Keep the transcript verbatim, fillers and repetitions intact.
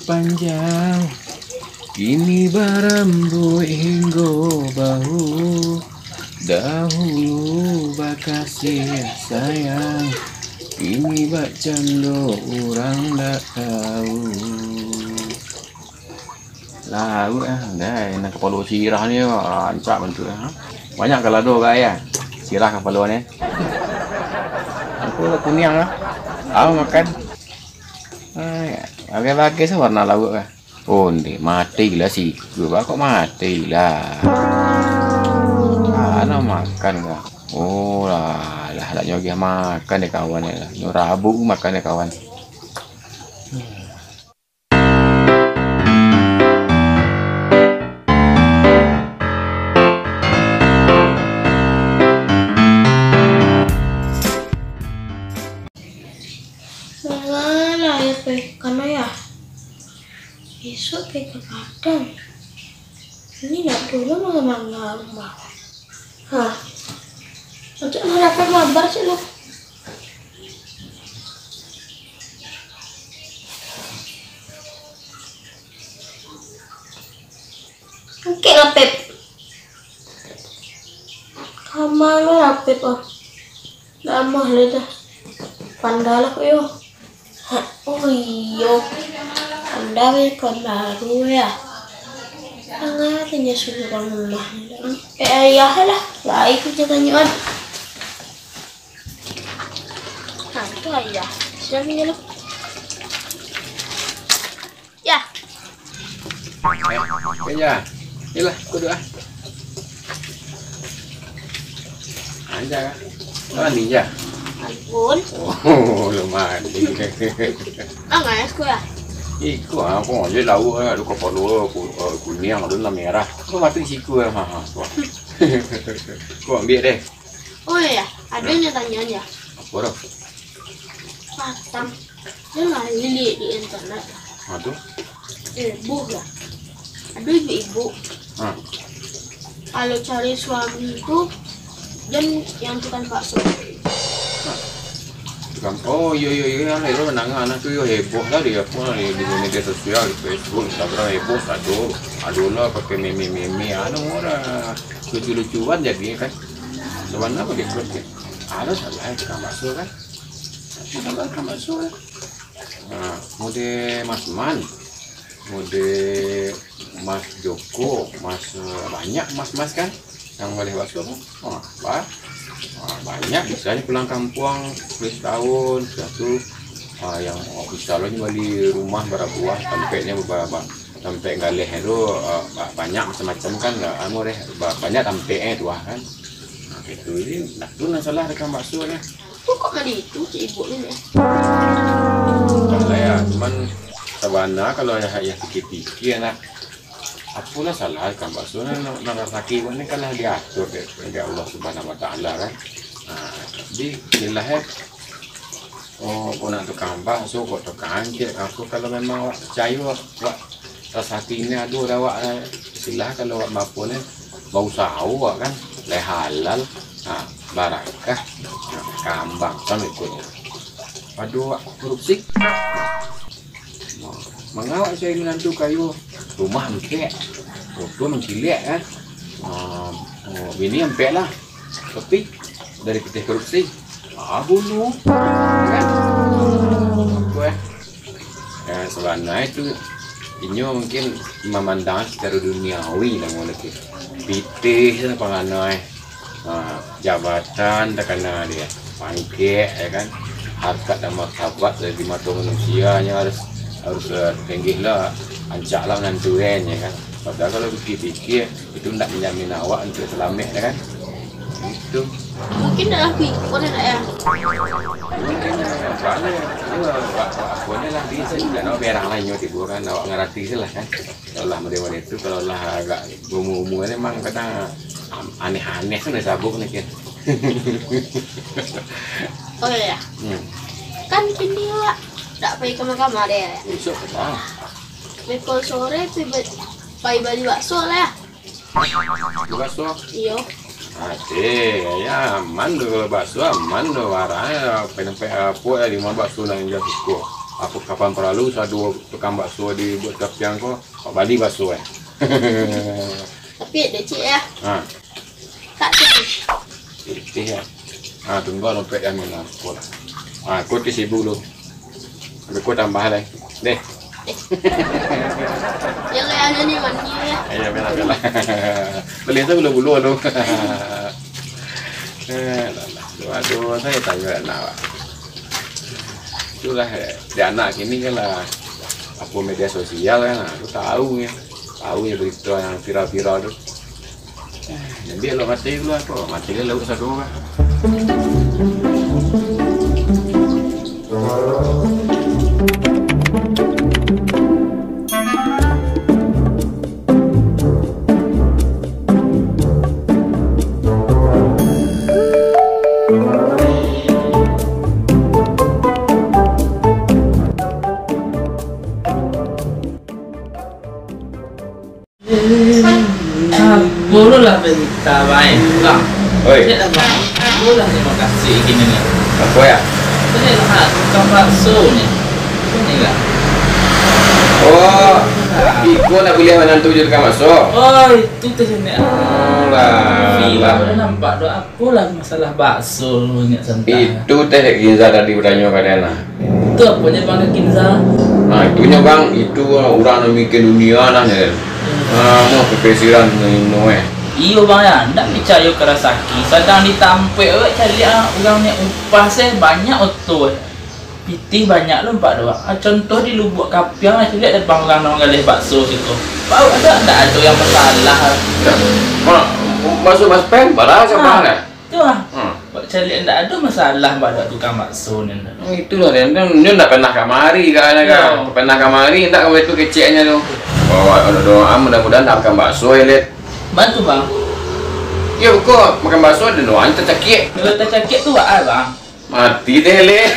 Panjang, kini barambuik hinggo bahu. Dahulu bakasih sayang, kini bakcando urang dak tahu. Lauak ah, dai, nan kapalo sirah ni, rancak bantuak ah. Banyak kalado gai ah, sirah kapalo ni. Aku lah kuniang ah. Au makan. Ai, bagai-bagai sa warna lauak ah. Onde, mati lah sikua, ba kok mati lah. Ah, nak makan kah? Oh lah, lah, lah nyo agiah makan dek kawan ni lah. Nyo rabuk makan dek kawan. Malah ya, Pe. Kan, Ayah? Besok pai ka Padang. Ini nak dulu manga-manga rumah. Hah. Untuk nak dapat mabar cik lo. Angkek lah, Pep. Kama lo lah, Pep, ah. Lamah lah dah. Panda lah kok yo. Ha, oh iyo. Panda be kawan baru ya. Angah tanya suruh rumah. Eh, ayah lah. Baik kerja tanyaan. Nah, itu ayah. Sudah punya lu. Ya. Eh, ya. Inilah, aku doa. Anjay, ah. Kau mandi, Jah? Ampun. Oh, lu mandi. Angah, ya, sekolah? Iko, ah, kau aja lauak, ah, lu kapalo, ku-, eh, kuniang, lu nan merah. Kau mati siku, ah, ha, ha, kau. Kau ambil deh. Oh, iya, ada yang tanya, ya. Apa dah? Patang. Dia lah lilik di internet. Ha, tu? Eh, buh lah. Ada ibu-ibu. Ha. Kalau cari suami tu, dan yang tukang bakso. Ha. Tukang, oh, iyo, iyo, iyo, yang itu menangah anak tu, yo, heboh lah dia, apa, di, di media sosial, di Facebook, Instagram, heboh, satu. Aduh lah, pakai meme-meme, anu, orang lucu-lucuan jadi, kan. Sebenarnya apa dia, ada salah, eh, tukang bakso, kan. Ada salah, tukang bakso, kan. Nah, mode Mas Man, mode Mas Joko, Mas, eh, banyak mas-mas kan yang baleh bakso tu. Wah, ba-, wah, banyak misalnya pulang kampuang sepuluh tahun, sudah tu, ah, yang, oh, insya Allah ni bali rumah barabuah, tampeknyo ba-, ba-, tampek galeh tu, ah, ba-, banyak macam-macam kan, anu deh, ba-, banyak tampeknyo tu ah kan. Nah, itu je, nah, tu nan salah tukang bakso ni. Kok mandi itu, cik ibu ni, eh? Alah ya, cuman sabana kalau ya, ya pikir-pikir, nak, apolah salah kan bakso, nak, nak, nak rasaki buat ni kan lah diatur dek, dek Allah Subhanahu Wa Taala kan. Nah, jadi, jelas ya. Oh, kok nak tukang bakso, kok tukang angkek, aku kalau memang awak percaya, awak, awak rasaki ni ado dah awak, eh, istilah kalau awak bapo ni, bausaho awak kan, lai halal, ha, barakah, ha, kambang kan ikutnyo. Pado awak korupsi. Manga awak cari minantu kayo, rumah angkek, moto mangkilek kan. Ah, oh, bini ampek lah. Tapi dari pitih korupsi, ah, bunuh. Kan? Apa, eh? Ya, sabananyo tu, inyo mungkin mamandang secara duniawi lah, mungkin. Pitih lah panganai. Ha, jabatan takana dia, pangkek, ya kan, harkat dan martabat dari di mato manusia, nyo harus, harus, eh, tenggih lah, rancak lah manantu den, ya kan. Padahal kalau pikir-pikir, itu ndak manjamin awak untuk salamaik, ya kan. Itu. Mungkin dah laku ikut, dah, ya? Mungkin, eh, soalnya, eh, wak, wak, aponyo lah, di sini, kan, awak berang lah, inyo tibo, kan, awak ngarati se lah, kan. Kalau lah model-model tu, kalau lah agak berumur-umur ni, memang kadang, am-, aneh-aneh tu lah sabuk ni, kan. Oh, iya. Hmm. Kan kini awak dak pai ka kamar-kamar, ya? Besok ka? Besok sore pai ba-, pai bali bakso lah, ya? Beli bakso? Iyo. Ade, ya, aman tu kalau bakso, aman tu, barang, eh, pai nampak apo lah, di rumah bakso nan indak suko. Apo kapan paralu sado tukang bakso di Bukik Tapiang ko, kok bali bakso, eh. Tapi dek cik ya. Ha. Tak cukup. Pitih ya. Ha, tunggu dompet yang mana. Ko lah. Ha, ko ti sibuk lu. Ambil ko tambah lah. Deh. Ya lah, anu ni mandi ya. Iya, bela-bela. Beli tu bulu-bulu tu. Eh, lah, lah. Aduh, aduh, saya tak nak, Wak. Itulah, eh, di anak kini kan lah, apa, media sosial kan, aku tahu ya. Tahu ya berita yang viral-viral tu. Eh, jadi lo mati dulu aku, mati dulu satu orang. Apo lo lah berita baik, Bang? Oi. Cek lah, Bang. Apo lah, terima kasih gini ni. Apo ya? Cek lah, tukang bakso ni. Ini lah. Oh, iko nak kuliah manantu jadi tukang bakso? Oh, itu tu sini. Alah, Ih, lah. Udah nampak doa. Apolah masalah bakso nyo santai. Itu teh Ginza tadi batanyo ka den nah. Itu aponyo Bang ka Ginza? Nah, itunyo Bang, itu urang nan mikian dunia nah, nyo. Hmm. Ah, mau pepesiran ino eh. Iyo Bang ya, ndak picayo ka rasaki. Sadang ditampek awak caliak ah, urang nyo upah seh banyak oto eh. Pitih banyak lo nampak tu, Bang. Ah, contoh di Lubuak Kapiang lah, caliak dek Bang urang nan galeh bakso situ. Bau ado, ndak ado yang masalah. Ya. Ma-, bakso Mas Pen, bara siapa nah? Tu lah. Hmm. Bak caliak ndak ado masalah bak tukang bakso ni. Itulah dia, dia, dia ndak pernah kamari kan, kan? Yo. Pernah kamari, ndak kamari tu keceknya tu. Bawa doa, mudah-mudahan dah makan bakso ya, Lid. Bantu, Bang. Ya, kok makan bakso ada doa, tercakik. Kalau tercakik tu, Bang. Mati deh, Lid.